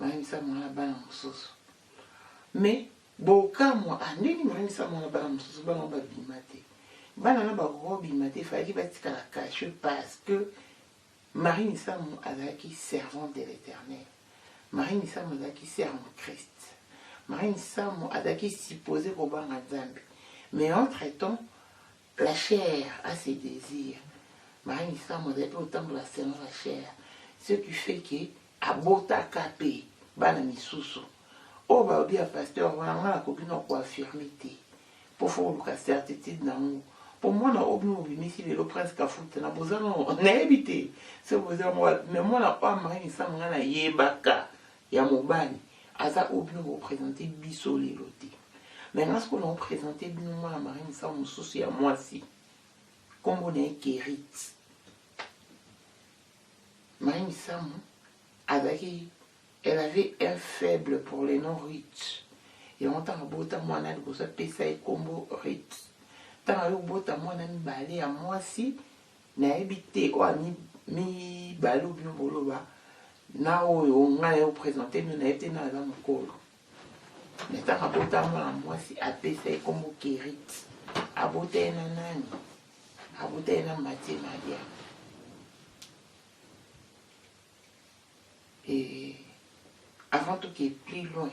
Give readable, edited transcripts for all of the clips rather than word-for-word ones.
Marie Misamu aza na bana mosusu. Mais bokamwa ah ndenge Marie Misamu aza na bana mosusu, bana yango babima te. Bana wana bakoka kobima te, fallaki batikala cache parce que Marie Misamu azalaki servante de l'Eternel. Marie Misamu azalaki sœur en Christ. Marie Misamu azalaki supposé kobanga Nzambe. Mais entre temps, la chair a ses désirs. Marie Misamu azalaki kotambola selon la chair. Ce qui fait que abotaka pe bana misusu. Oyo balobi ya pasteur wana nga nakoki na ko affirmer te. Po faut koluka certitude na ngo. Po mwana oyo bino bobimisi lelo Prince Kafuta na boza no nayebi te soki boza yango wapi mais mwana oyo Marie Misamu nga nayebaka ya mobali aza oyo bino bo presenter biso lelo te. Mais nga sikoyo nao presenter bino mwana Marie Misamu mosusu ya mwasi kombo na ye Kerit. Marie Misamu azalaki Elle avait un faible pour le nom Ruth. Yango ntango abota mwana liboso apesa ye nkombo Ruth. Ntango aye kobota mwana mibale ya mwasi, nayebi te oyo mibale oyo bino boloba na oyo ngai naye kopresente bino, nayebi te nani aza mokolo. Me ntango abota mwana mwasi apesa ye nkombo Kerit. Abota ye na nani? Abota ye na Matie Maria. Et avant toke plus loin,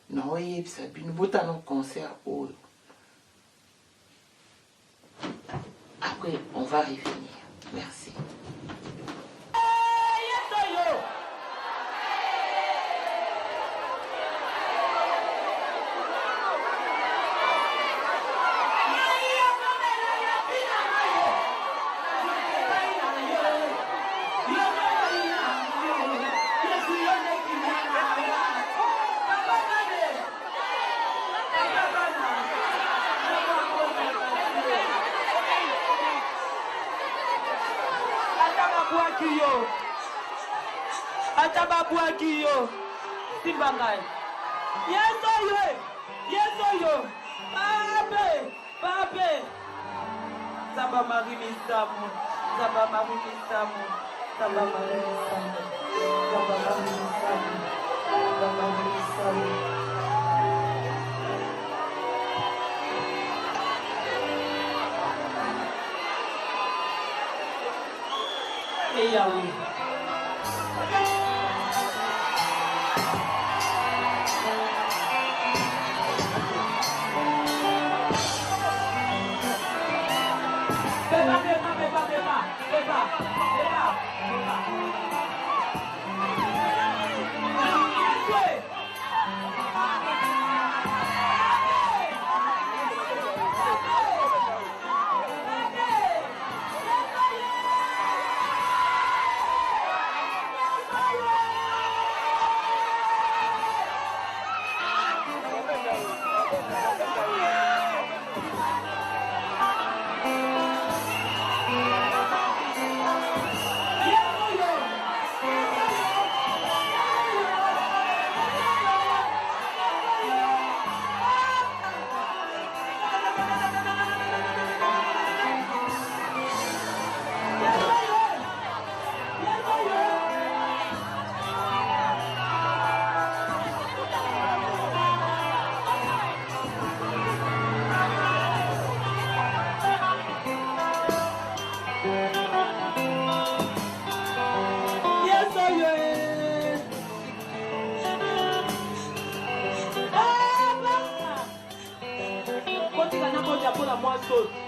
naoyebisa bino botala concert oyo. Après, on va revenir. Merci. Ata babwaki yo, simba ngai. Yesu oyo, Yesu oyo, pape, pape. Nzamba Marie Misamu, Nzamba Marie Misamu, Nzamba Marie Misamu, Nzamba Marie Misamu, Nzamba Marie Misamu. Hey Yahweh.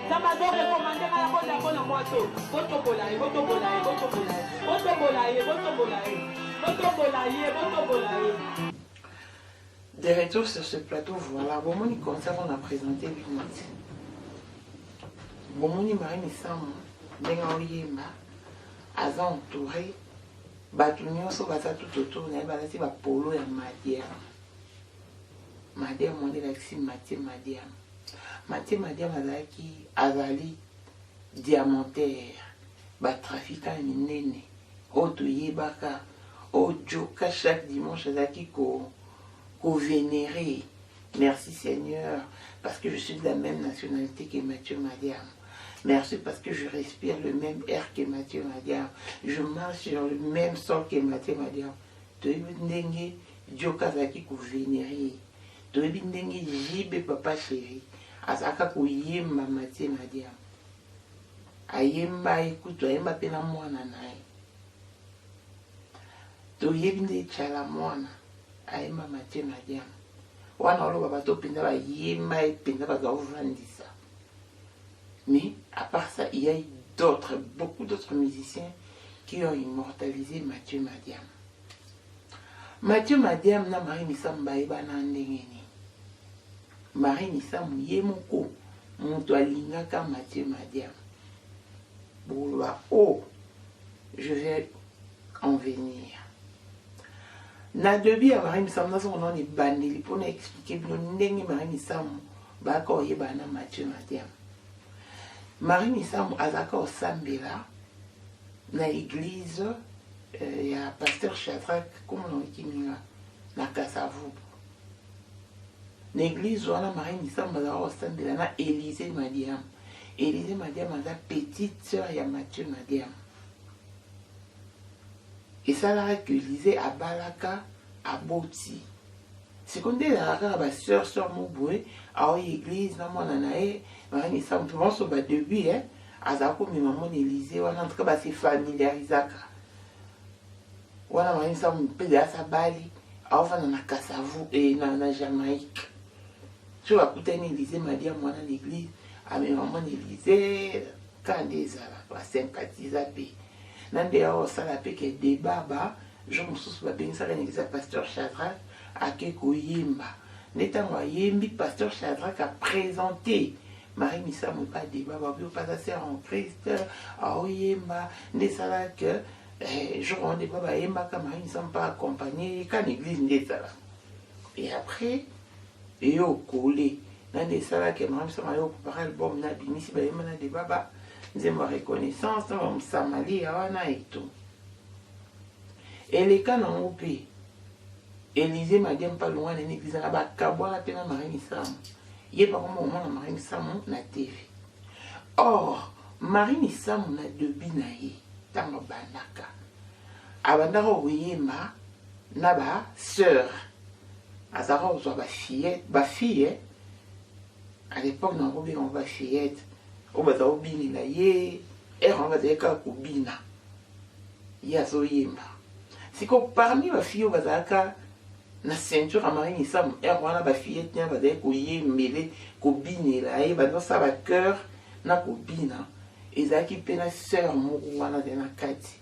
Nzambe azo rekomande nga nabonda mpo na mwasi oyo. Botombola ye, botombola ye, botombola ye, botombola ye, botombola ye, botombola ye, botombola ye. De retour sur ce plateau, voilà. Bomoni concert on a présenté bino te. Bomoni Marie Misamu ndenge aoyemba aza entouré bato nyonso baza tout autour na ye balati bapolo ya madiame. Madiame wana elakisi Matie Madiame. Matie Madiame azalaki azali diamantaire, ba trafiquants ya minene oyo toyebaka, oyo Djoka chaque dimanche azalaki ko ko venerer. Merci Seigneur parce que je suis de la même nationalité que Mathieu Madiame. Merci parce que je respire le même air que Mathieu Madiame. Je marche sur le même sol que Mathieu Madiame. Toyebi ndenge Djoka azalaki ko venerer ye. Toyebi ndenge JB Papa Cheri azalaka koyemba Mathieu Madiam. Ayemba ye kutu, ayemba pe na mwana na ye. Toyebi nde Tshala Mwana ayemba Mathieu Madiam. Wana oloba bato mpenza bayemba ye mpenza baza kovandisa. Mais à part ça, il y a eu d'autres, beaucoup d'autres musiciens qui ont immortalisé Mathieu Madiam. Mathieu Madiam na Marie Misamu bayebana ndenge nini? Marie Misamu ye moko moto alingaka Mathieu Madiam. Boloba oh, je vais en venir. Na debut ya Marie Misamu nazongo nano ebandeli mpo na expliquer bino ndenge Marie Misamu bayaka koyebana na Mathieu Madiam. Marie Misamu azalaka kosambela na église ya pasteur Shadrach komona okiminga na Kasavubu. Na église wana Marie Misamu azalaka kosambela na Élysée Madiam. Élysée Madiam aza petite sœur ya Mathieu Madiam. Esalaka ke Élysée abalaka aboti. Sikoyo nde ezalaka kaka ba sœur sœur mo boye aoya église na mwana na ye Marie Misamu mpe banso ba début eh, azala komema mwana Élysée wana, en tout cas ba se familiarisaka wana. Marie Misamu mpe deya abali, aofanda na Kasavu e na Jamaïque. So bakutani Élysée Madiam wana na église, amema mwana Élysée ka nde ezalaka basympathiza mpe na nde aosala mpe ke débat ba jour mosusu babengisaka na église ya pasteur Shadrach, ake koyemba. Nde ntango ayembi, pasteur Shadrach aprésente Marie Misamu epa débat, babi opaza sœur en Christ aoyemba. Nde esalaka jour wana débat bayembaka, Marie Misamu mpe accompagne ye ka na église nde ezalaka. Et après eyo okole na nde esalaka Marie Misamu ayo préparer album na abimisi, bayemba na débat ba nzembo ya reconnaissance na bamusamalia wana eto eleka nango. Mpe Élysée Madiam mpe alongwa na église na bakabwana mpe na Marie Misamu. Ye bakoma komona Marie Misamu na TV. Or Marie Misamu na début na ye, ntango abandaka, abandaka koyemba na ba sœur, azalaka kozwa bafillette, bafille à l'époque na kobenga ngo bafillette oyo baza kobinela ye. Ere wana bazali kaka kobina, ye azoyemba. Siko parmi bafille oyo bazalaka na ceinture ya Marie Misamu ere wana, bafillette nia bazali koyembele, kobinela ye, bazosala bachœur na kobina, ezalaki mpe na sœur moko wana azali na kati,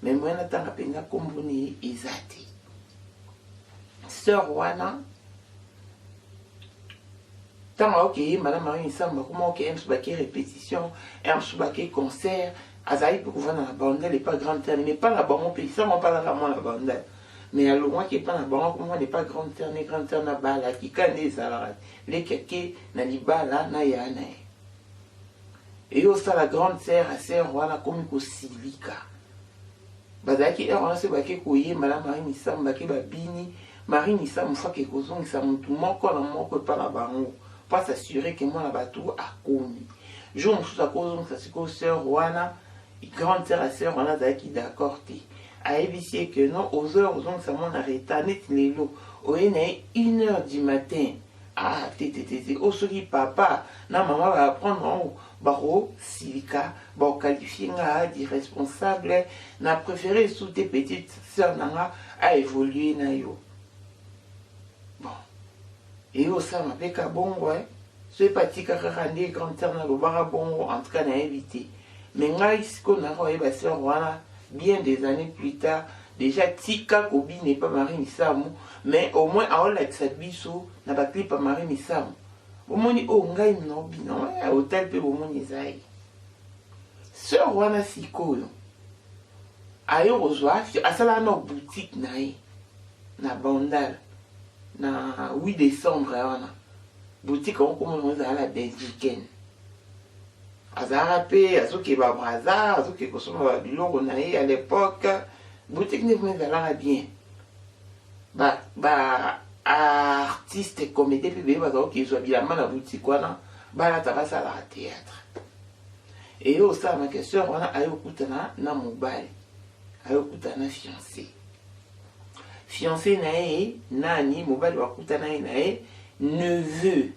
mais moyen natanga mpenza nkombo na ye eza te. Sœur wana, ntango aokeyemba na Marie Misamu, bakoma oke mosusu bake répétition, ere mosusu bake concert, azalaki mpe kovanda na Bandal epa grande sœur, mais epa na bango mpe sango mpalaka mwana Bandal, mais alongwaki epa na bango, akomona epa grande sœur ne. Grande sœur na balaki ka nde ezalaka leki ake na libala na ya na ye. Eyo osala grande sœur ya sœur wana akomi kosilika. Bazalaki heure wana soki bake koyemba na Marie Misamu, bake babini, Marie Misamu fake kozongisa motu moko na moko epa na bango po as'assurer ke mwana bato akomi. Jour mosusu akozongisa sikoyo sœur wana, grande sœur ya sœur wana azalaki d'accord te. Ayebisi ye ke non, ozoya kozongisa mwana retard neti lelo oye na ye 1 heure du matin. Ah, te te te te, oyo soki papa na mama baapprendre yango, bakosilika, bakoqualifier nga d'irresponsable. Na préféré esu te petite sœur na nga aévolue na yo. Bon, eyo osalama mpe ka bongo so epatika kaka nde grande sœur nalobaka bongo. En tout cas nayebi te, mais ngai sikoyo naka oyeba sœur wana bien des années plus tard. Déjà tika kobina epa Marie Misamu, mais au moins aolakisa biso na baclip ya Marie Misamu, bomoni oyo ngai na obina hotel mpe bomoni eza ye sœur wana. Sikoyo aye kozwa, asalaka na boutique na ye na Bandal na 8 décembre wana. Boutique yango komona ezala la Belgicaine. Azalaka mpe azokeba Braza, azoke kosomba babiloko na ye. À l'époque boutique nde kuna ezalaka bien, ba artiste comédien mpe beye bazala kozwa bilamba na boutique wana, balata, basalaka théâtre. Eye osalamaka, sœur wana aye okutana na mobali, aye okutana na fiancé. Fiancé na ye nani mobali bakutana ye na ye neveu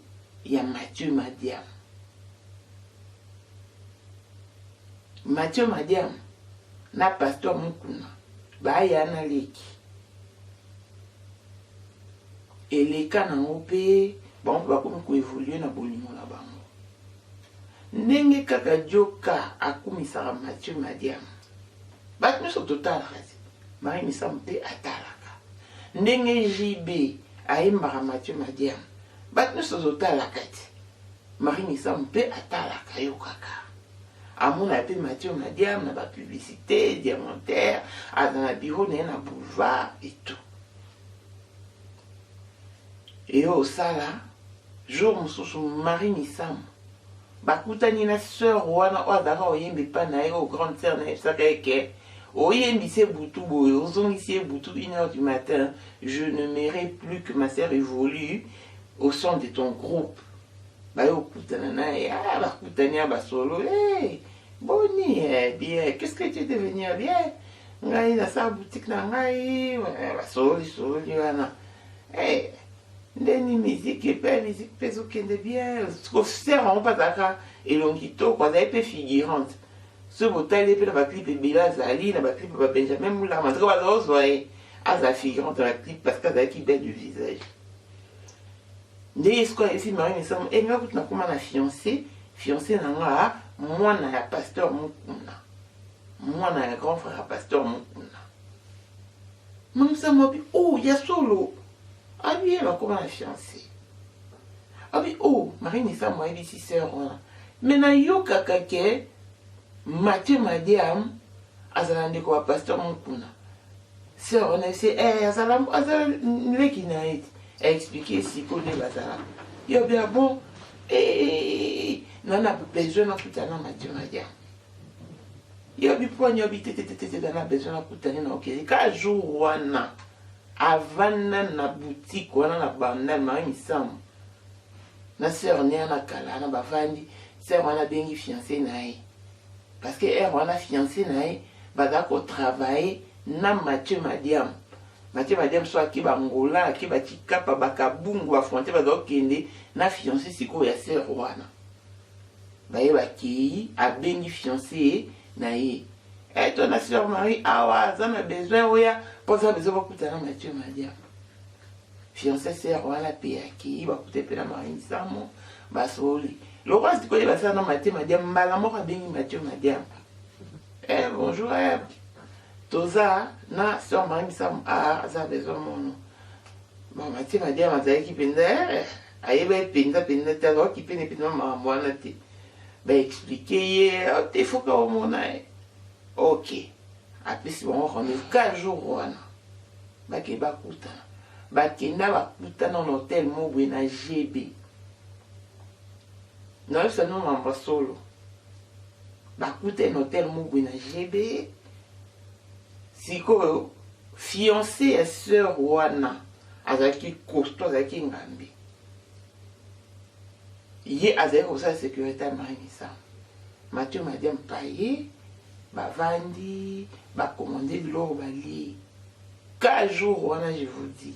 ya Mathieu Madiam. Mathieu Madiam na pasteur Mukuna baya na leki eleka nango mpe bango mpe bakomi koevolue na bolingo na bango ndenge kaka Djoka akumisaka Mathieu Madiam bato nyonso totalaka te Marie Misamu mpe atalaka ndenge JB ayembaka Mathieu Madiam bato nyonso totalaka te Marie Misamu mpe atalaka yo kaka amona mpe Mathieu Madiam na bapublicité diamantaire aza na bureau na ye na boulevard et tout eyo osala jour mosusu Marie Misamu bakutani na sœur wana oyo azalaka koyemba epai na ye oyo grande sœur na ye yebisaka ye ke oyembisi ye butu boye ozongisi ye butu 1 heure du matin, je ne mairais plus que ma sœur évolue au sein de ton groupe. Baye okutana na ye, ah, bakutani ya basolo, hey, boni, eh, bien, qu'est-ce que tu es devenu bien, ngai nasala boutique na ngai, basololi sololi wana, hey, ndeni musique epe musique mpe ezokende bien. Sœur yango mpe azalaka elongi kitoko, azali mpe figurante. Soki botali ye mpe na baclip ebele, azali na baclip ya babenjamin Mulama, ntuka bazozwa ye azala figurante na baclip parce que azalaki belle de visage. Nde ye sikoyo ayebisi Marie Misamu, e nga kutu nakóma na fiancé, fiancé na nga mwana ya pasteur Mukuna, mwana ya grand frère ya pasteur Mukuna. Marie Misamu abi o oh, ya solo? Abi ye bakóma na fiancé. Abi o oh, Marie Misamu ayebisi sœur wana, me nayokaka ke Mathieu Madiam azala ndeko ya pasteur Mukuna. Sœur wana ese eh, azala azala leki na ye te, aexplike sikoyo nde bazalaka. Yo bia bon, eh, na na besoin nakutana na Mathieu Madiam. Yo bipwani yo bitetetetete, na besoin nakutani na okende ka jour wana avanda na boutique wana na Bandal. Marie Misamu na sœur ne wana kala na bavandi, sœur wana abengi fiancé na ye parce que heure wana fiancé na ye baza kotravaille na Mathieu Madiam. Mathieu Madiam so ake bangola, ake bachikapa, bakabungu, bafrontière, baza kokende na fiancé sikoyo ya sœur wana. Baye bakei, abengi fiancé na ye, eh, to na sœur Marie awa aza na besoin oya mpo aza besoin bakutana na Mathieu Madiam. Fiancé sœur wana mpe akei, bakute mpe na Marie Misamu, basoli lokola sikoyo basala na Mathieu Madiam. Mbala moko abengi Mathieu Madiam, eh, bonjour, eh, toza na sœur Marie Misamu a aza besoin mono. Bon, Mathieu Madiam azalaki mpenza, eh, ayeba ye mpenza mpenza te, azalaki pene mpenza makambo wana te. Baexplike ye te foka omona ye, ok, apesi bango rendez-vous ka jour wana bake bakutana. Bakenda, bakutana na hotel mobwe na GB. Nayebisa no mambo solo, bakutani na hotel mobwe na GB. Sikoyo fiancé ya sœur wana azalaki costaud, azalaki ngambe, ye azalaki kosala sécurité ya Marie Misamu. Mathieu Madiam paye, bavandi, bakomande biloko, balie ka jour wana. Je vous dis,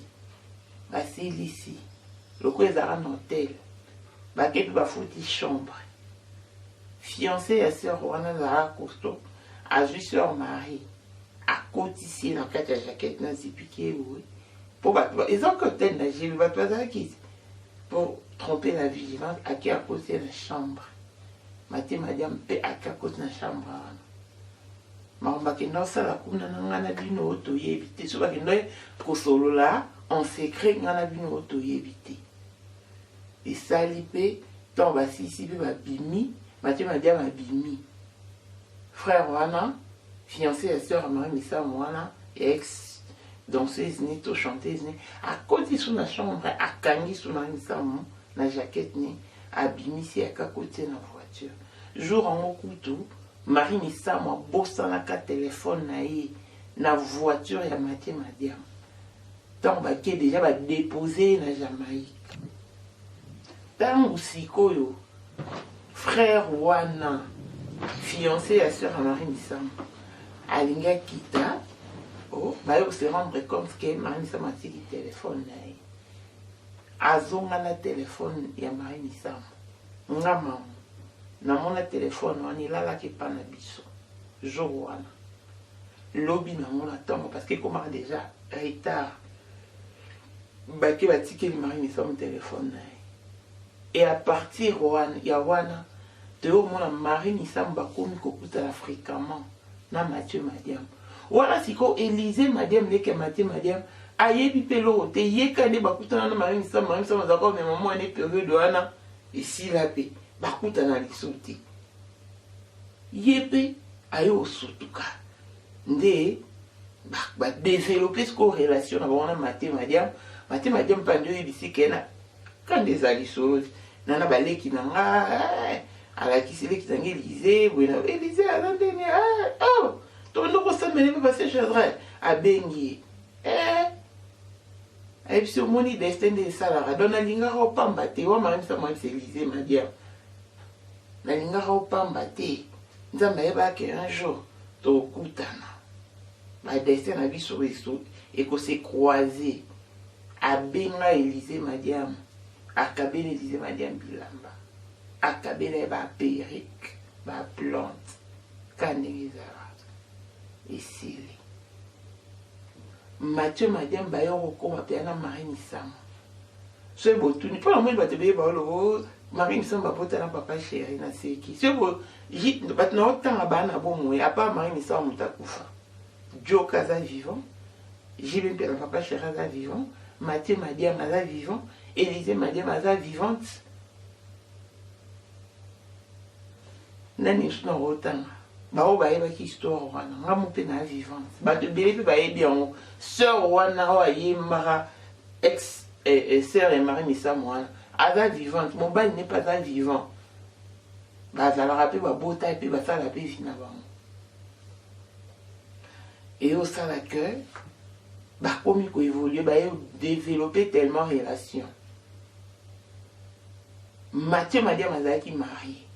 basilisi lokola ezalaka na hotel, bake mpe bafuti chambre. Fiancé ya sœur wana azalaka costaud, azwi sœur Marie, akotisi ye na kati ya jaquette na zipiki ye boye mpo bato ezalaki hotel na GB, bato bazalaki pour tromper la vigilance. Ake akoti ye na chambre, Mathieu Madiam mpe ake akoti na chambre wana. Makambo bakenda kosala kuna na ngai na bino oyo toyebi te, so bakenda kosolola en secret, ngai na bino oyo toyebi te. Esali mpe ntango basisi mpe babimi, Mathieu Madiam abimi, frère wana fiancé ya sœur Marie Misamu wana ya ex danseuse ne to chanteuse ne, akoti su na chambre, akangi su Marie Misamu na jaquette ne, abimisi, akakoti ye na voiture. Jour yango kutu Marie Misamu abosanaka telefone na ye na voiture ya Mathieu Madiam. Ntango bake deja badepose ye na Jamaïque, ntango sikoyo frère wana fiancé ya sœur ya Marie Misamu alingi akita. Oh, baye ko se rendre compte que Marie Misamu atiki telefone na ye. Azonga na telefone ya Marie Misamu. Nga mamu namona telefone wana elalaki epa na biso jour wana. Lobi nango na ntongo parce que ekomaka déjà retard. Bake batikeli Marie Misamu telefone na ye. Et à partir wana ya wana toyomona Marie Misamu bakomi kokutana fréquemment na Mathieu Madiam. Wana sikoyo Elysee Madiam leki ya Mathieu Madiam ayebi mpe eloko te, ye kaka nde bakutana na Marie Misamu. Marie Misamu azalaka komema mwana ye periode wana esila mpe bakutana lisusu te. Ye mpe aye kosutuka nde badevelope sikoyo relation na bango na Mathieu Madiam. Mathieu Madiam mpe ande oyebisi ke na kanda eza lisolo na na baleki na nga eh, alakisi leki na nga Elysee boye na Elysee aza ndenge eh, oh, tobanda kosambela mpe base Shadrach abengi ye eh, ayebisi omoni destin nde esalaka donc nalingaka opamba te wa mayebisa mayebisa Elysee Madiam nalingaka opamba te Nzambe ayebaka un jour tokutana ba destin na biso ekose croiser. Abenga Elysee Madiam, akabela Elysee Madiam bilamba, akabela ye ba perruque, ba plante, ka ndenge ezalaka esili. Mathieu Madiam baye kokoma mpe na Marie Misamu. Soki botuni mpo namoni bato ebele baoloba oh, Marie Misamu babota na papa chéri na seki. Soki bo bato na otanga baa na bomoi à part Marie Misamu moto akufa. Joka aza vivant, JB Mpiana papa chéri aza vivant, Mathieu Madiam aza vivant, Elysée Madiam aza vivante. Nani mosusu na kotanga baoyo bayebaki histoire wana, nga mo mpe na vivante, bato ebele mpe bayebi yango. Sœur wana oyo ayembaka ex eh, eh, sœur ya Marie Misamu wana aza vivante, mobali ne mpe aza vivant, bazalaka mpe babota mpe basala mpe vie na bango. Eyosala que bakomi koévolue, baye développer tellement relation. Mathieu Madiam azalaki marié,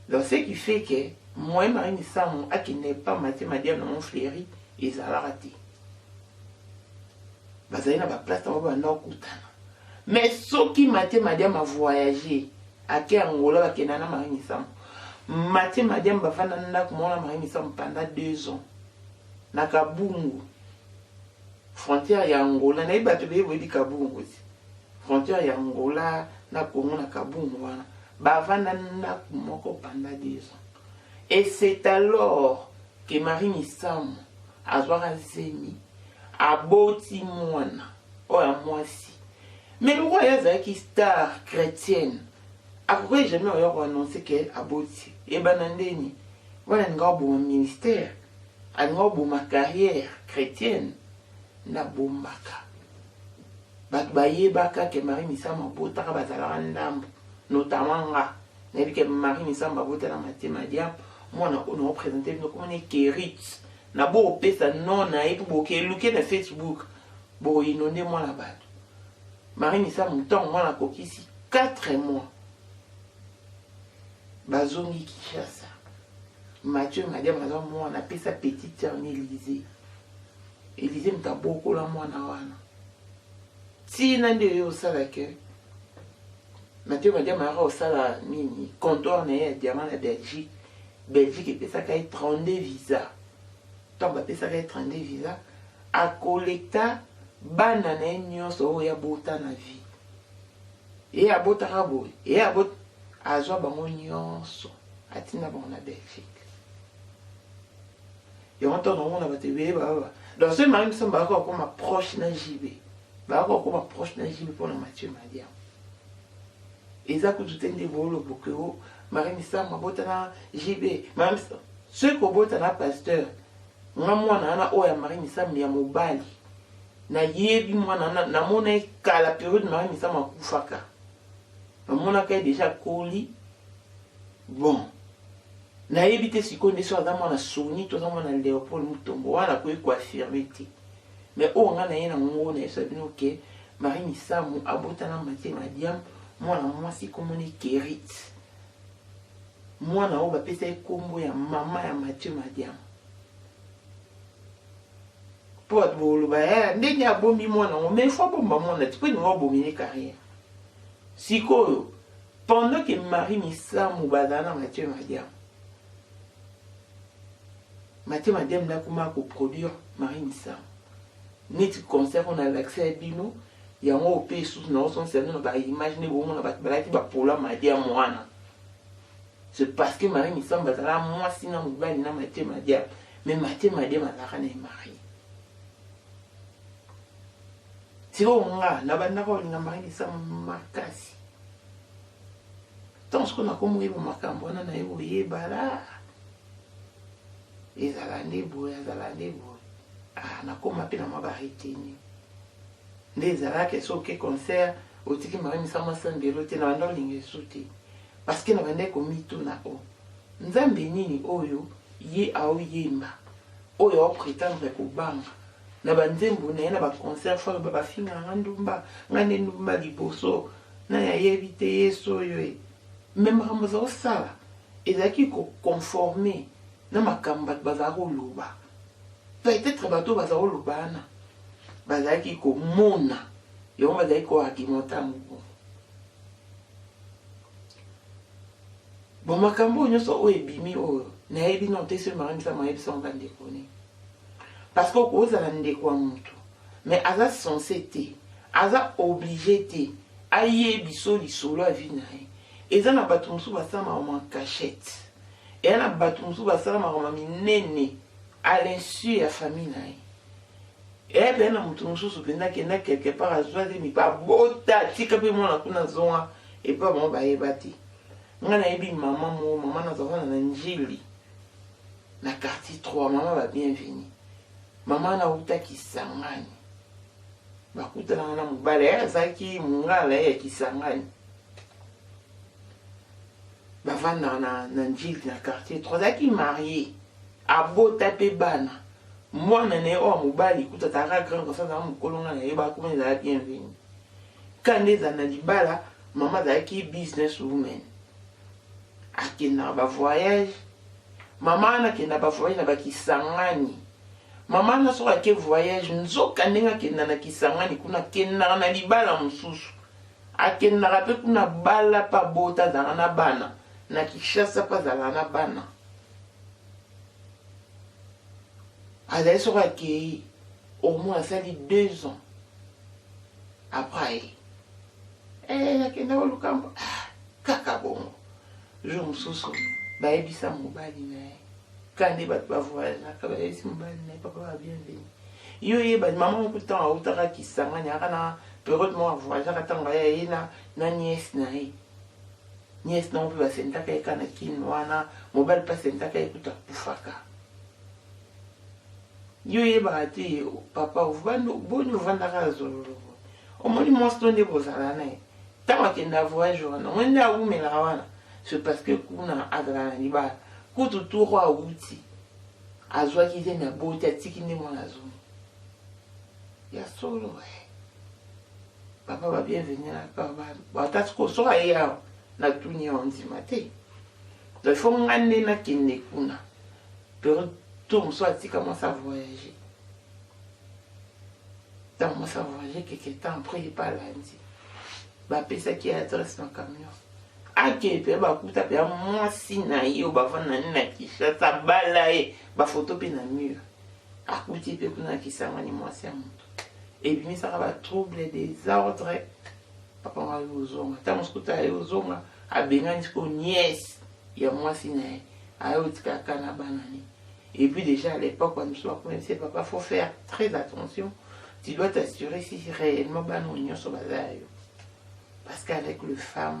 donc ce qui fait que moyen Marie Misamu akende pa Mathieu Madiam na Montfleury ezalaka te. Bazali na baplace na bango banda kokutana, mais soki Mathieu Madiam avoyage ake Angola, bakenda na Marie Misamu. Mathieu Madiam bavanda na ndako moko na Marie Misamu pendant 2 ans na Kabungu, frontière ya Angola. Nayebi bato ebele boyebi Kabungu ti frontière ya Angola na Congo. Na Kabungu wana bavanda ndako moko pendant 2 ans et c'est alors que Marie Misamu azwaka zemi, aboti mwana oyo ya mwasi. Mais lokola ye azalaki star chrétienne, akoki jamais oya koannonce ke aboti. Ebana ndeni wana alinga oboma ministère, alinga oboma carrière chrétienne, nabombaka. Bato bayebaka ke Marie Misamu abotaka, bazalaka ndambo, notamment nga nayebi ke Marie Misamu abota na Mathieu Madiam. Mwana oyo naoprésente bino komona Kerit, na bokopesa nom na ye mpo bokeluke na Facebook, bokoinonde mwana bato Marie Misamu. Ntango mwana akokisi 4 mois, bazongi Kinshasa. Mathieu Madiam aza mwana, apesa petite sœur ni Élysée. Élysée moto abokola mwana wana ntina nde oyo osala ke Mathieu Madiam ayaka kosala nini, comptoir na ye ya diamant na Belgique. Belgique epesaka ye 32 visa. Ntango bapesaka ye 32 visa, akolekta bana na ye nyonso oyo abota na vie ye, abotaka boye ye abot, azwa bango nyonso, atinda bango na Belgique. Yango ntango namona bato ebele baba, donc soki Marie Misamu bayaka kokoma proche na JB, bayaka kokoma proche na JB mpona Mathieu Madiam, eza kutu te nde booloboke o Marie Misamu abota na JB. Marie Misamu soki kobota na pasteur, nga mwana wana oyo ya Marie Misamu ya mobali nayebi mwana wana, namona ye kala, période Marie Misamu akufaka, namonaka ye déjà koli. Bon, nayebi te sikoyo nde so aza mwana Soni to aza mwana Léopold Mutombo wana, akoki koaffirme te. Mais oyo nga na ye nango nayebisa bino ke Marie Misamu abotana Mathieu Madiam mwana mwasi komoni Kerit, mwana oyo bapesa ye nkombo ya mama ya Mathieu Madiam. Mpo bato boloba eh, ndenge abombi mwana yango, mais faut abomba mwana ti mpo elinga obomine carrière. Sikoyo pendant que Marie Misamu bazala na Mathieu Madiam, Mathieu Madiam nde akoma koproduire Marie Misamu neti concert oyo nalakisa ya bino yango ope esusu na osonisa bino na baimage nde bomona bato balaki bapola Madiam wana. C'est parce que Marie Misamu bazala mwasi na mobali na Mathieu Madiam, mais Mathieu Madiam azalaka na ye marie. Sikoyo nga nabandaka kolinga Marie Misamu makasi. Ntango sikoyo nakomi koyeba makambo wana, naye koyeba ezala nde boye, azala nde boye. Ah, nakoma mpe na mwa baretenu nde ezalaka soki oke concert otiki Marie Misamu asambelo te, na banda olinga esu te, parce que na banda komituna o nzambe nini oyo ye aoyemba, oyo aoprétendre kobanga na banzembo na ye na baconcert. Fo aloba bafingaka ndumba, ngai nde ndumba liboso nani ayebi te Yesu oyo e. Me makambo aza kosala ezalaki koconforme na makambo bato bazala koloba. Peut-être bato oyo baza koloba wana bazalaki komona yango, bazalaki koargumenter yango bongo. Bon, makambo oyo nyonso oyo ebimi oyo, nayebi non te soki Marie Misamu ayebisa ngo bandeko ne, parce que okozala ndeko ya motu, mais aza censé te, aza obligé te ayebi so lisolo ya vie na ye. Eza na bato mosusu basala makambo en cachette, eya na bato mosusu basala makambo minene à l'insu ya famille na ye. Eya mpe na moto mosusu mpenza akenda quelque part, azwa zemi mpe abota, atika mpe mwana kuna, azonga epa bango bayeba te. Ngai nayebi mama moko, mama nazavanda na Njili na quartier 3, mama ba Bienvenu. Mama nauta Kisangani, bakutanaka na mobali ye, azalaki mongala ye ya Kisangani, bavandaka na Njili na quartier 3. Azalaki marié, abota mpe bana. Mwana na ye oyo mobali kuta azalaka grand garçon, azalaka mokolo nga nayeba akoma ezala Bienvenu ka nde ezala na libala. Mama azalaki business woman, akendaka bavoyage. Mama wana akenda bavoyage na bakisangani. Mama wana soki ake voyage, nzoka ndenge akenda na Kisangani kuna, akendaka na libala mosusu, akendaka mpe kuna, bala mpe abota, azalaka na bana na Kinshasa mpe azalaka na bana. Azali soki akei, au moins asali 2 ans après aye, akenda koluka kaka bongo. Jour mosusu bayebisa mobali na ye ka nde bato bavoyageaka, bayebisi mobali na ye: "Papa ba Bienvenu, yo yeba mama moko, ntango autaka Kisangani, aka na période moko avoyageaka, ntango aya ye na nièce na ye, nièce nango mpe basentaka ye ka na kini wana, mobali mpe asentaka ye kuta akufaka. Yo oyebaka te, papa boni ovandaka na zololo, omoni mwasi to nde bozala na ye, ntango akenda voyage wana, omoni nde awumelaka wana, c'est parce que kuna azala na libala. Kutu tour awuti azwaki te na boti, atiki nde mwana azongi ya solo." Papa ba Bienvenu ata sikoyo soki aye awa, natuni awa, ndima te. Donc il faut nga nde nakende kuna. Période tour mosusu atika mwasi avoyage, ntango mwasi avoyage, quelque temps après ye mpe alandi, bapesaki ye adresse, makambo nyonso. Ake mpe bakuta mpe mwasi na ye oyo bavanda nde na Kinshasa, bala ye, bafoto mpe na mur. Akuti mpe kuna na Kisangani mwasi ya moto. Ebimisaka batrouble, désordre. Papa ngo aye ozonga, ntango mosuku aye ozonga, abengani sikoyo nièce ya mwasi na ye, aye otikaka na bana ne. Et puis déjà à l'époque bamosusu bakomisi: "Papa, faut faire très attention, tu dois t'assurer si réellement bana oyo nyonso baza ya yo, parce qu'avec le femme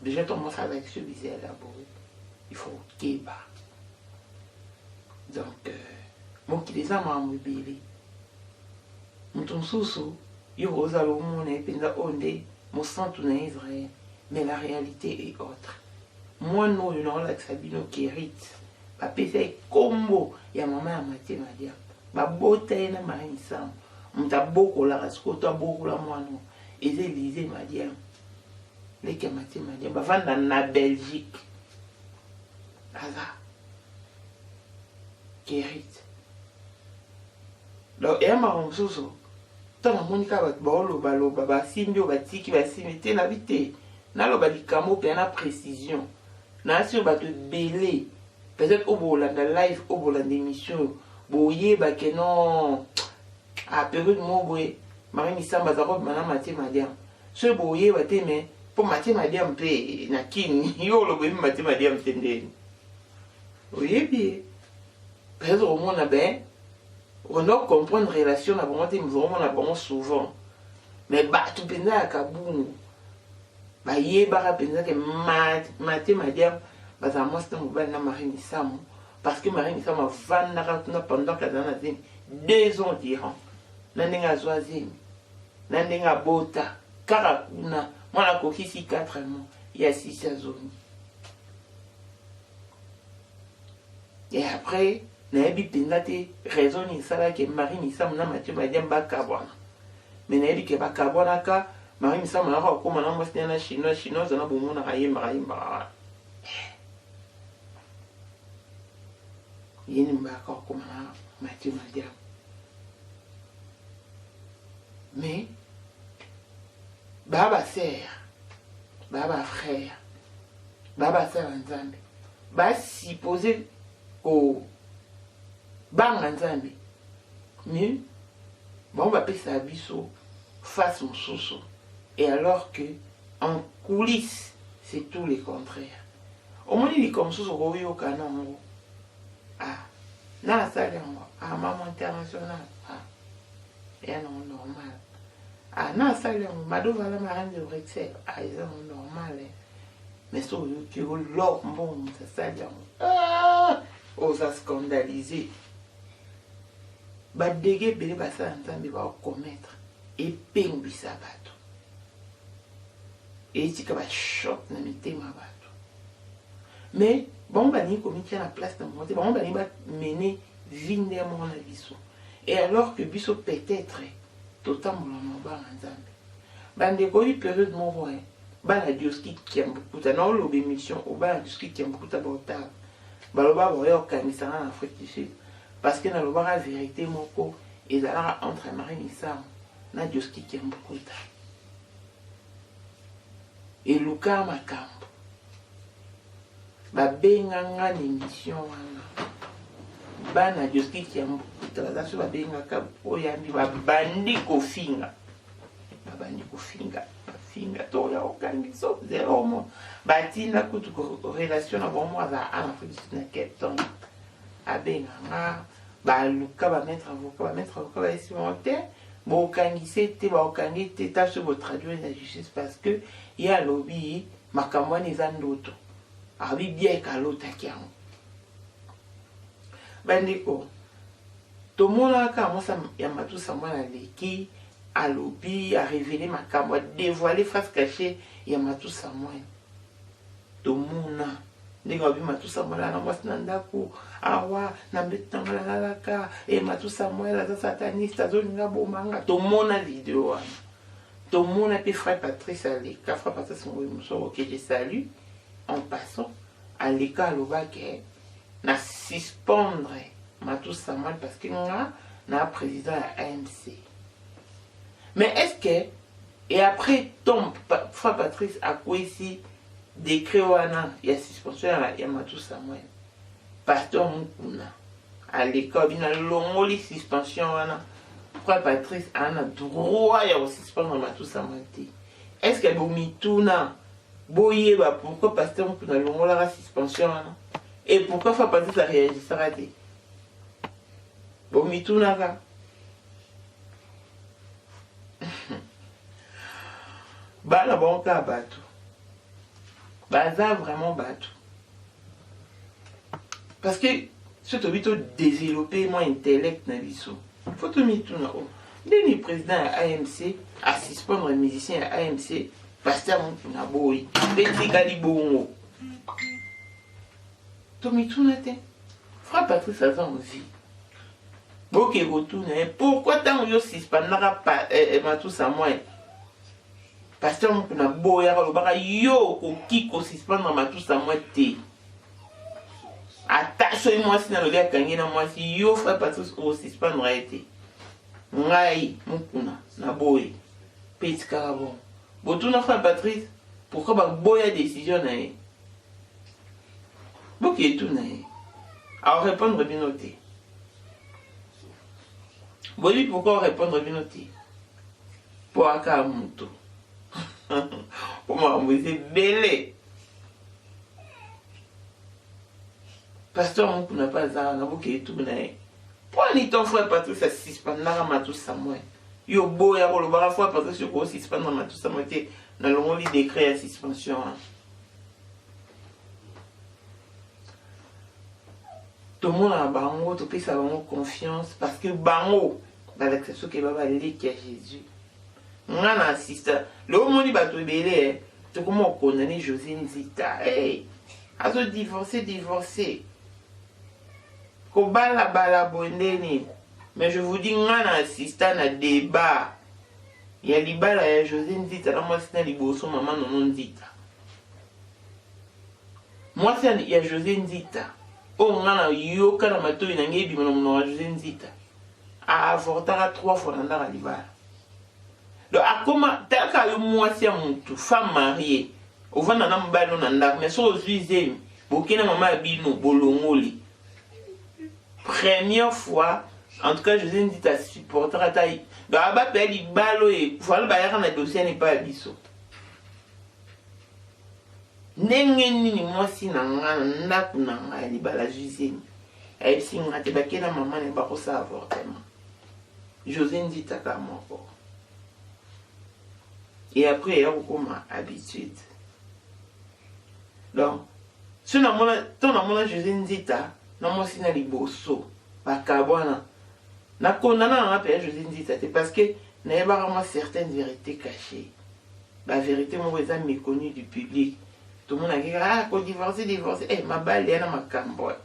déjà ton mwasi azalaki so bizela boye, il faut okeba." Donc mokili eza makambo ebele. Moto mosusu yo ozala omona ye mpenza oyo nde mosantu na Israel, mais la réalité est autre. Mwana oyo naolakisa bino, Kerit, bapesa ye nkombo ya mama ya Matie Madiam, babota ye na Marie Misamu. Moto abokolaka sikoyo to abokola mwana oyo eza Elise Madiam, leki ya Matie Madiam, bavanda na Belgique. Aza Kerit. Donc eya makambo mosusu ntango namoni kaka bato baolobaloba basimbi oyo batiki basimbi te nabi te naloba likambo mpenza na précision nayasi oyo bato ebele peut-être oyo bolanda live oyo bolanda émission oyo boyeba ke non a période moko boye Marie Misamba aza kobima na Mathieu Madiam soki boyeba te mais mpo Mathieu Madiam mpe na kini yo oloba oyebi Mathieu Madiam te ndeni oyebi ye peut-être omona ben on doit comprendre relation na bango te omona bango souvent mais bato mpenza ya kabungu bayebaka mpenza ke Mathieu Madiam bazala mwasi na mobali na Marie Misamu parce que Marie Misamu avandaka kuna pendant que azala na zemi 2 ans durant na ndenge azwa zemi na ndenge abota kaka kuna mwana akokisi 4 mois ya 6 azongi. Et après nayebi mpenza te raison nini esalaki Marie Misamu na Mathieu Madiam bakabwana, mais nayebi ke bakabwanaka. Marie Misamu naka kokóma na mwasi na chinois chinois na bomonaka yembaka yembaka ye ni mbaka kokóma na Mathieu Madiam. Mais baa basœur, baa bafrère, baa basala Nzambe, basupposé kobanga Nzambe, mais bango bapesaka biso face mosusu et alors que en coulisse c'est tout le contraire. Omoni likambo mosusu okoyoka nango ah na asali yango ah mama international ah eya nango normal ah na asali yango Madovala Marine de Bruxelles ah eza nango normal eh. Mais so oyoki olor mbongo moto asali yango ah, oza scandalisé. Badege ebele basala Nzambe baocommettre epengwisa bato, etika bachoc na mitema bato, mais bango balingi komitia na place na bango te. Bango balingi bamene vie nde moko na biso et alors que biso peut-être totambola na obanga Nzambe. Bandeko, oyi période moko bana Dioski Kiambukuta na oloba émission obana Dioski Kiambukuta baotala baloba baoya kokangisanga na Afrique du Sud parce que nalobaka vérité moko ezalaka entre Marie Misamu na Dioski Kiambukuta. Eluka makambo babenganga na émission wana bana Dioski Kiambukuta baza so babengaka oyambi babandi kofinga, babandi kofinga, bafinga toya kokangisa zero mo batinda kutu relation na bango azala en Afrique du Sud na Cape Town abenganga baluka bamaître avocat, bamaître avocat bayesi bango te bokangise te, bakokangi te ta so botraduire na justice parce que ye alobi makambo wana eza ndoto, alobi bien kalotaki yango. Bandeko, tomonaka mwasi ya Matusa mwana aleki alobi arévéler makambo, adévoiler face cachée ya Matu Samuel. Tomona ndenge alobi Matu Samuel ana mwasi na ndako awa na mbeto ntango nalalaka e Matu Samuel aza sataniste azolinga bomanga. Tomona video wana, tomona mpe frère Patrice aleka, frère Patrice Ngoyi Mosoko que je salue en passant, aleka alobaki na suspendre Matu Samuel parce que nga na président ya AMC. Mais est ce que et après tom frère Patrice akwesi décret wana ya suspension ya Matu Samuel, pasteur Mukuna aleka obi nalongoli suspension wana, frère Patrice aza na droit ya kosuspendre Matu Samuel te. Est ce que bomituna boyeba pourquoi pasteur Mukuna alongolaka suspension wana et pourquoi frère Patrice aréagisaka te? Bomitunaka bana bango kaka bato baza vraiment bato parce que so tobi todéveloppe mwa intellect na biso, faut tomituna o ndeni président ya AMC asuspendre musicien ya AMC, pasteur Mukuna boyi mpe tikali bongo. Tomituna te? Frère Patrice aza en vie, boke kotuna ye pourquoi ntango yo suspendaka Matu Samuel, pasteur Mukuna boyaka olobaka yo okoki kosuspendre Matu Samuel te, ata soki mwasi nalobi akangi na mwasi yo, frère Patrice osuspendre ye te. Ngai Mukuna naboyi pe etikala bongo. Botuna frère Patrice pourquoi baboya decision na ye? Bokeye tuna ye. Ako répondre bino te. Boyebi pourquoi ako répondre bino te? Po aka moto. Po makambo eza ebele. Pasteur Mukuna pe aza wana bokeye tuna ye. Pwani ton frère Patrice a suspendaka Matou Samuel? Yo boya kolobaka frère Patrice yo ko suspendre Matou Samuel te na longoli decret ya suspension wana. Tomonaka bango topesa bango confiance parce que bango balakisa soki ba baleki ya Jésus. Nga na assista lelo omoni bato ebele eh, tokoma kokondane José Nzita hey, azo divorce divorce Kobala bala boye nde nini? Mais je vous dis nga na assista na debat ya libala ya Jose Nzita na mwasi na liboso mama Nono Nzita. Mwasi ya Jose Nzita oyo nga na yoka na matoyi na ngai ebima na monoko ya Jose Nzita a avortaka trois fois na ndaka libala. Donc akoma talaka yo mwasi ya mutu femme mariée ovanda na mobali no na ndako mais soki ozwi zemi Boke na mama ya bino bolongoli première fois en tout cas José Nzita supportera ata donc abape ya libala oyo ekufa wana bayaka na dossier wana epai ya biso ndenge nini mwasi na nga na ndako na nga ya libala azwi zemi ayebisi nga te bake na mama na ye bakosala avortement José Nzita kaka moko et après eya kokoma habitude Donc soki namona ntango namona Jose Nzita na mwasi na liboso bakabwana na condamna nanga mpenza Jose Nzita te parce que nayebaka mwa certaines vérités cachées ba vérité moko eza méconnue du public tomonaki kaka ah ko divorce divorce eh mabali ya na makambo eh.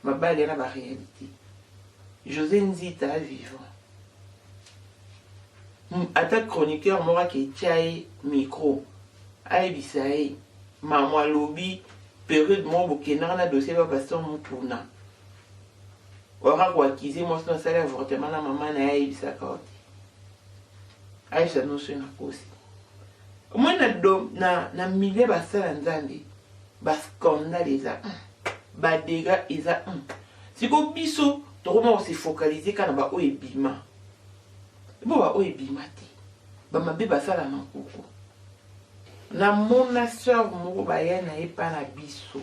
mabali ya na ba réalité Jose Nzita vivant ata chroniqueur moko aketia ye micro ayebisa ye mamu alobi periode moko bokendaka na dossier ba pasteur mukuna waka koakize mwasi no asali avortement na mama na ye ayebisaka yo te ayebisa no soki nakosi omoni na, do, na, na milieu basala nzambe bascandale eza badega eza siko biso tokoma kose focaliser kaka na baoyo ebima Bo ba oyo ebima te. Ba mabe basala na nkuku. Na mona soeur moko baya na ye pa na biso.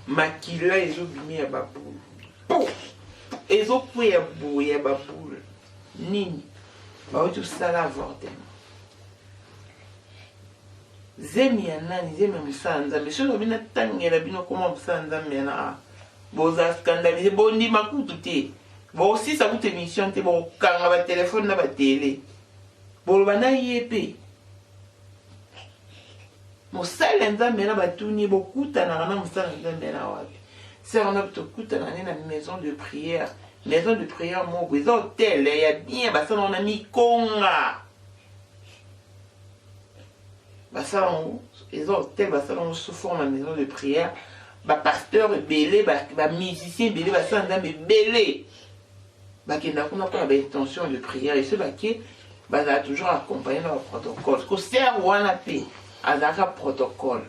Makila ezo bimi ya ba boule. Po! Ezo kweya boye ya ba boule. Nini? Bawuti kosala avortement. Zemi ya nani? Zemi ya mosala Nzambe. Soki lobi natangela bino koma mosala Nzambe ya na boza scandalise bondima kutu te. Bokosisa kutu emission te bokokanga ba telephone na ba tele. Boloba na ye pe. Mosali ya Nzambe na batuni ye bokutanaka na mosali ya Nzambe na wapi? Sœur wana tokutanaka ne na maison de prière. Maison de prière moko eza hotel ya bien basala wana mikonga. Basala yango eza hotel basala yango sous forme ya maison de prière. Ba pasteur ebele, ba, ba musiciens ebele, basala Nzambe ebele. Bakenda kuna mpona ba intention de prière. Et soki bake bazala toujours accompagné na ba protocole. Ko sœur wana pe azalaka protocole.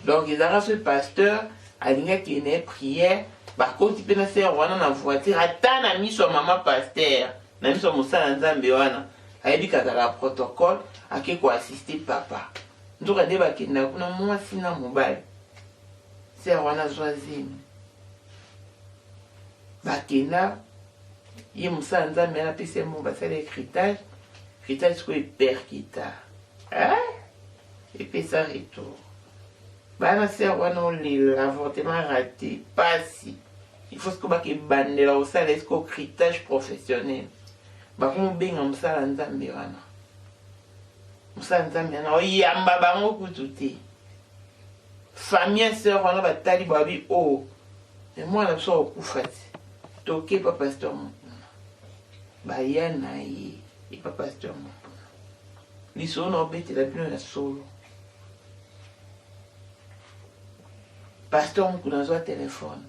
Donc ezalaka soki pasteur alingi akende na ye prière, bakoti pe na sœur wana na voiture ata na miso ya mama pasteur, na miso ya mosala Nzambe wana ayebi kazalaka protocole ake ko assister papa. Nzoka nde bakendaka kuna mwasi na mobali. Sœur wana azwa zemi. Bakenda ye mosala Nzambe wana apesi ye mbongo basala héritage, héritage sikoyo eperkita. Eh? Epesa retour. Bana sœur wana olela avortement raté, pasi. Il faut sikoyo bakebandela kosala sikoyo héritage professionnel. Bakomobenga mosala Nzambe wana. Mosala Nzambe wana oyamba bango kutu te. Famille ya sœur wana batali babi o oh, mais mwana biso akokufa te. Toke pa pasteur Mukuna. Baya na ye epa pasteur Mukuna. Lisolo na obetela bino ya solo. Pasteur Mukuna azwa telefone.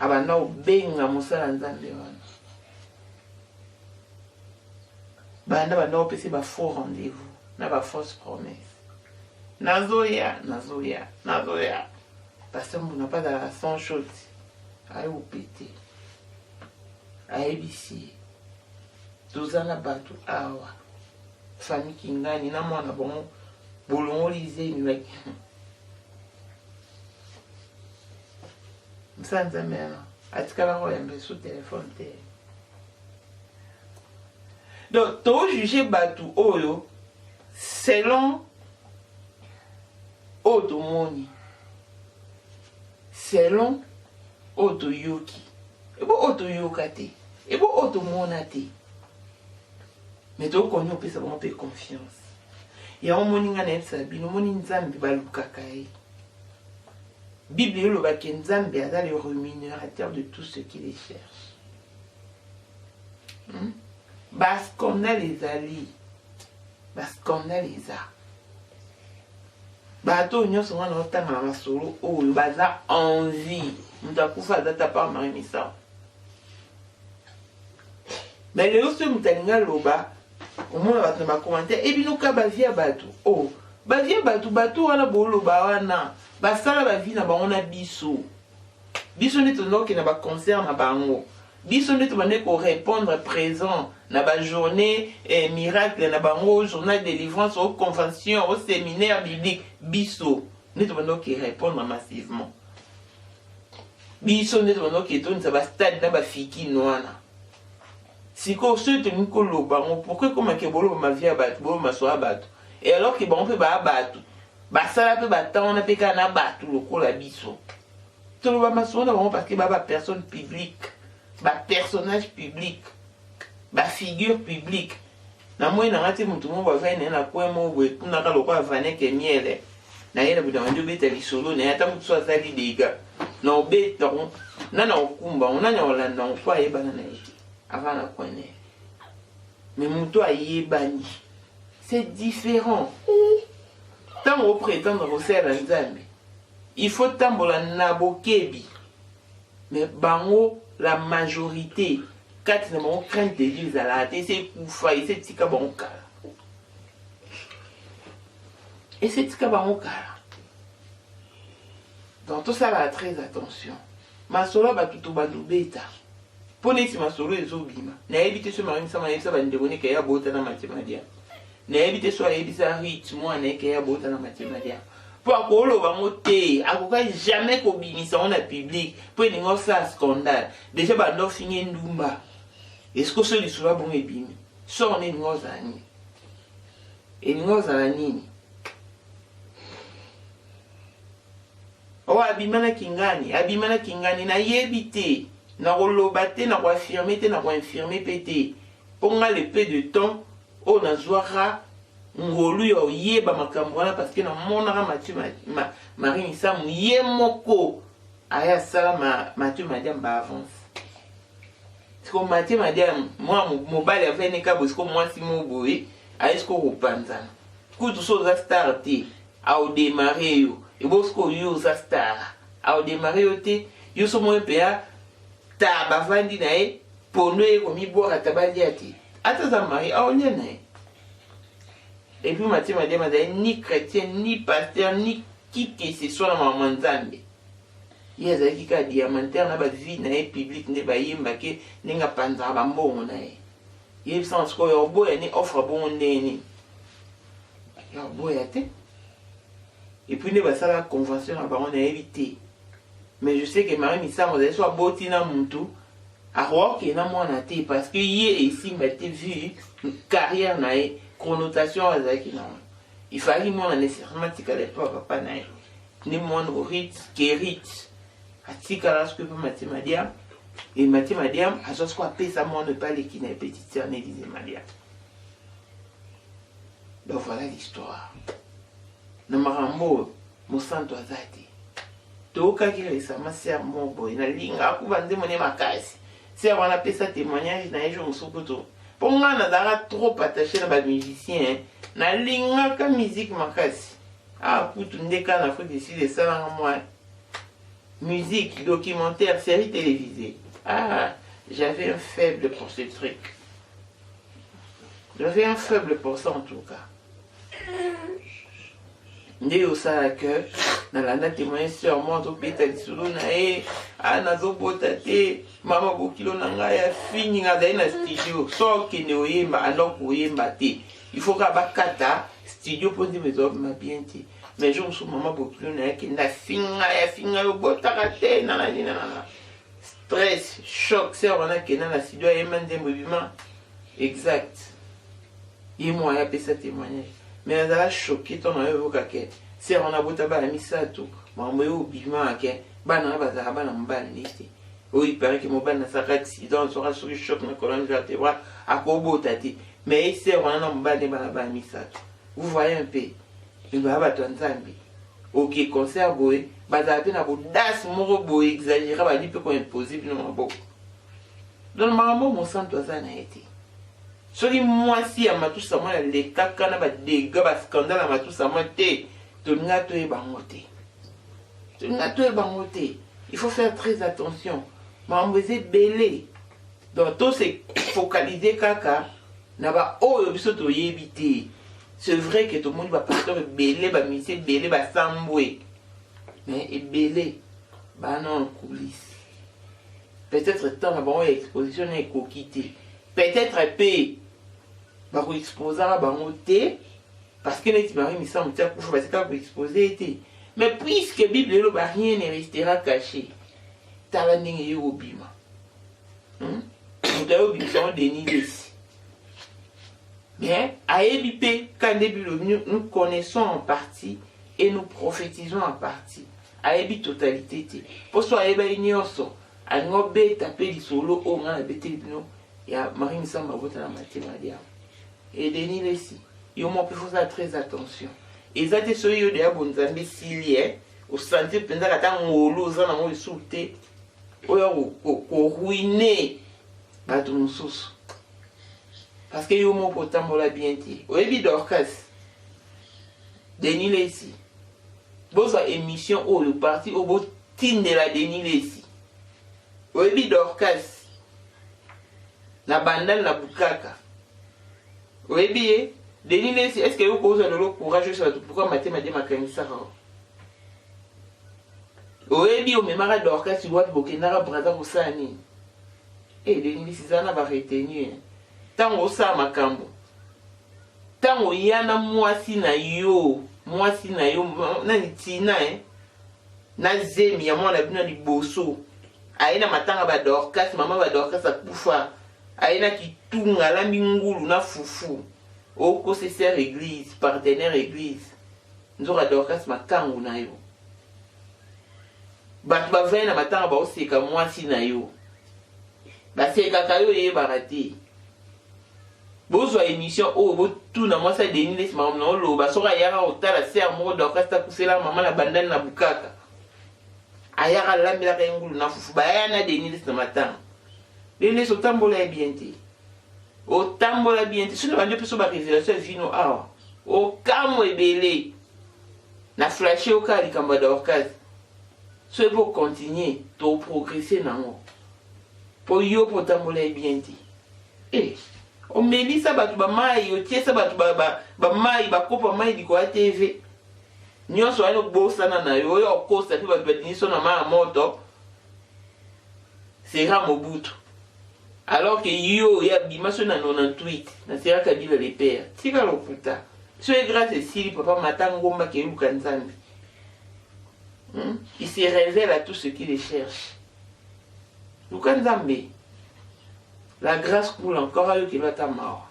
Abanda kobenga mosala Nzambe wana. Banda banda opesi ba faux rendez-vous na ba fausse promesse. Nazoya, nazoya, nazoya. Pasteur Mbuna mpe azalaka sans chose. Aye opete. Ayebisi ye. Toza na bato awa. Famille Kingani na mwana bango bolongoli zemi. Mosala Nzambe wana atikala koyamba esu telefone te. Donc to juger batu oyo selon oyo tomoni, selon oyo toyoki, ebo oyo toyoka te, ebo oyo tomona te, mais tokoni opesa bango mpe confiance. Yango omoni ngai nayebisaka bino, omoni Nzambe balukaka ye. Bible eloba ke Nzambe aza le rémunérateur de tout ce qui les cherche. Ba scandale ezali, ba scandale eza. Bato oyo nyonso nga naotanga na masolo oyo baza en vie. Moto akufa aza ta par Marie Misamu. Mais lelo soki moto alingi aloba, omona bato na ba commentaire, e bino ka ba vie ya bato. Oh, ba vie ya bato, bato wana boloba wana, basala ba vie na bango na biso. Biso nde tozalaki kokende na ba concert na bango. Biso nde tobandaki ko repondre present na ba journee eh, miracle na bango, journal delivrance, o convention, o seminaire biblique. Biso nde tobandaki ko repondre massivement. Biso nde tobandaki koketondisa ba stade na ba fikino wana. Sikoyo soki tolingi koloba yango, pourquoi ekoma ke boloba ma vie ya bato, boloba masolo ya bato, et alors que bango mpe baa bato, basala mpe ba temps wana mpe kaka na bato lokola biso. Toloba masolo na bango parce que ba ba personne publique, ba personnage public, ba figure publique. Na moi na nga te moto moko bavandi na ye na coin moko boye kuna kaka lokola Vaneke Miele. Na ye na boye na bandi obeta lisolo na ye ata moto so asali dega na obeta ngo nani akokumba ngo nani akolanda ngo po ayebana na ye te avant na coin na ye. Mais moto ayebani c'est différent. Ntango oprétendre kosalela Nzambe, il faut tambola na bokebi. Mais bango la majorité kati na bango crainte de Dieu ezalaka te, esi ekufa, esi etika bango kala, esi etika bango kala. Donc tosalaka très attention. Masolo ya bato tobanda obeta mpo neti masolo ezobima. Nayebi te so Marie Misamu ayebisa bandeko ne ke ye abota na Mathieu Madia. Nayebi te so ayebisa Ruth mwana ye ke ye abota na Mathieu Madia. Mpo akoloba yango te, akoka jamais kobimisa yango na public mpo elingi osala scandale. Deja banda ofingi ndumba. Esiko so lisolo ya bongo ebimi, sort nini elingi ozala nini? Elingi ozala nini? Oh abima na kingani, abima na kingani, nayebi te. Nakoloba te, nako affirmer te, nako infirmer pe te. Po nga le peu de temps oyo nazwaka ngolu ya oyeba makambo wana parce que namonaka Mathieu ma, ma, Marie Misamu ye moko aya asala ma, Mathieu Madiam ba avance. Siko Mathieu Madiam mwa mobali aveni kabo siko mwasi mo boye aye siko kopanzana. Kutu so oza star te ao demarrer yo ebo sikoyo yo oza star ao demarrer yo te yo so moye mpe ta bavandi na ye pondo ye komibwaka ta balia te ata aza mari aolia na ye. Et puis Mathieu Madiam azali ni chrétien ni pasteur ni qui que ce soit na makambo ya Nzambe. Ye azalaki kaka diamantaire na ba vie na ye publique nde bayembake ndenge apanzaka bambongo na ye. Yebisa sikoyo oboya ni offre bongo ndenge nini? Ya oboya te. Et puis nde basala convention na bango nayebi te. Mais je sais que Marie Misamu azali so aboti na mutu akoki na mwana te parce que ye esimba te vu carrière na ye connotation oyo azalaki na yango. Il fallait mwana nécessairement atikala epa papa na ye. Nde mwana Orit, Kerit atikala soki epa Mathieu Madiam. Et Mathieu Madiam azwa soki apesa mwana epa leki na ye petite sœur Nelise Madiam. Donc voilà l'histoire. Na makambo oyo mosantu aza te. Toyokaki récemment sœur moko boye nalinga akuba nzembo ne makasi. Sœur wana apesa témoignage na ye jour mosusu kutu. Mpo ngai nazalaka trop attaché na ba musiciens, nalingaka musique makasi. Ah kutu nde kaka na Afrique du Sud esalanga mwa musique, documentaire, série télévisée. Ah, j'avais un faible pour ce truc. J'avais un faible pour ça en tout cas. Nde osala que nalanda témoignage sur moi, azobeta lisolo na ye, a nazobota te, mama bokilo na ngai afingi nga, azali na studio, so okende oyemba anda koyemba te, il faut kaka bakata studio mpo nzembo ezobima bien te. Mais jour mosusu mama bokilo na ye akende afinga ye, afinga ye, obotaka te, nanani nanana, stress, choc. Sœur wana akenda na studio, ayemba nzembo ebima exact. Ye mo aya apesa témoignage, mais azala choqué ntango nayo oyoka ke sœur wana abota bana misato, makambo ye obima ke bana wana bazalaka bana mobali nde te. Oyo il paraît ke mobali nasalaka accident, azwaka soki choc na colonne vertébrale, akobota te. Mais ye sœur wana na mobali nde bana bana misato. Vous voyez un peu, mais baya bato ya Nzambe, oke concert boye, bazala mpe na bodasi moko boye exagéré, bali mpe koimpose bino maboko. Donc makambo mosantu aza na ye te. Soki mwasi ya Matusa mwana alekaka na badega, bascandale ya Matusa mwa te, tolinga toyeba yango te, tolinga toyeba yango te. Il faut faire très attention, makambo eza ebele. Donc tose focaliser kaka na baoyo biso toyebi te. C'est vrai que tomoni bapasteur ebele, bamusicien ebele basambwe, mais ebele bana en coulisse. Peut-être temps na bango ya exposition na ekoki te, peut-être mpe bakoexposaka bango te, parce que neti Marie Misamu ti akufa, batikaka koexpose ye te. Mais puisque Bible eloba rien ne restera caché, tala ndenge ye kobima. Moto aye obimisa ngo, Denis Lesi, mais ayebi mpe ka nde Bible: nous connaissons en partie et nous prophétisons en partie. Ayebi totalité te, mpo so ayebaki nyonso, alingi obeta mpe lisolo oyo ngai nabeteli bino ya Marie Misambo abota na Matema Diamo. E Denis Lesi, yo moko mpe fosala très attention. Eza te soki yo deya bonzambe esili, e osentir mpenza kata ngolu oza nango lisusu te, oyo koruiner bato mosusu, parce que yo moko otambola bien te. Oyebi Dorcas, Denis Lesi, bozwa émission oyo, parti oyo botindela Denis Lesi. Oyebi Dorcas na Bandal na Bukaka, oyebi ye. Denis Lesi, est ce que yo kozwa lelo courage oyo bato pourquoi Matema de makanisaka? Oyebi omemaka Dorcas wapi? Bokendaka Braza kosala nini? E Denis Lesi, eza na baretenu ntango osala makambo, ntango oya na mwasi na yo, mwasi na yo nani, Tina, eh? Na zemi ya mwana bino ya liboso, aye na matanga badorcas, mama badorcas akufa, aye na kitunga, alambi ngulu na fufu, okosa sœur église, partenaire église, nzoka Dorcas makangu na yo. Bato bavai na matanga, baoseka mwasi na yo, basekaka yo, oyebaka te. Bozwa émission oyo, botuna mwasi ya Denis Lesi makambo na oloba. Soki ayaka kotala sœur moko Dorcas takufela mama na Bandani na Bukaka, ayaka alambelaka ye ngulu na fufu, bayaya na Denis Lesi na matanga. Denis Lesi, otambola ye bien te, otambola bien te. Soki bandi opeso barévélation ya vino awa, okamwa ebele na flashe okala likambo ya Dorcas. Soki mpo continue toprogresse nango, mpo yo mpo otambola ye bien te. Eh, omelisa bato bamai, otiesa bato bamai, bakopa mai likolo ya TV nyonso wana, obosana na yo oyo okosa mpe bato badiniso na mai ya moto sera Mobutu, alors que yo ya bima so na 98 na sera Kabila le père. Tika lokuta. So ye grâce esili, papa mata ngomba keluka Nzambe. Il se révèle à tous ceux qui le cherchent. Luka Nzambe, la grâce coule encore, ayokeli ata mawa.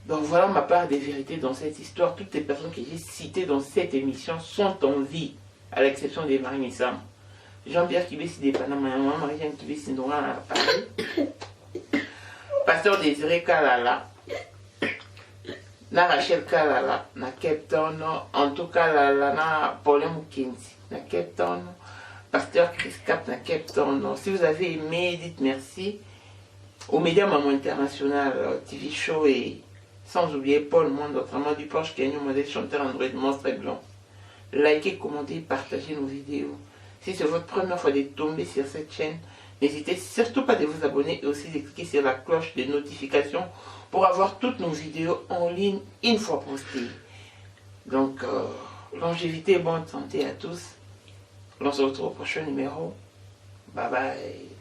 Donc voilà ma part de vérité dans cette histoire. Toutes les personnes que j'ai citées dans cette émission sont en vie, à l'exception de Marie Missam. Jean-Pierre Kibesi de Panama, maman Marie-Jeanne Kibesi Ndonga à Paris. Pasteur Désiré Kalala, na Rachel Kalala na Cape Town, en tout cas Kalala na Paulin Mukendi na Cape Town, Pasteur Chris Cap na Cape Town. Si vous avez aimé, dites merci. Au Média Maman International TV Show et sans oublier Paul Monde, autrement du Porsche Canyon, modèle chanteur Android Monstre et Blanc. Likez, commentez, partagez nos vidéos. Si c'est votre première fois de tomber sur cette chaîne, N'hésitez surtout pas de vous abonner et aussi de cliquer sur la cloche de notification pour avoir toutes nos vidéos en ligne une fois postées. Donc, longévité et bonne santé à tous. On se retrouve au prochain numéro. Bye bye.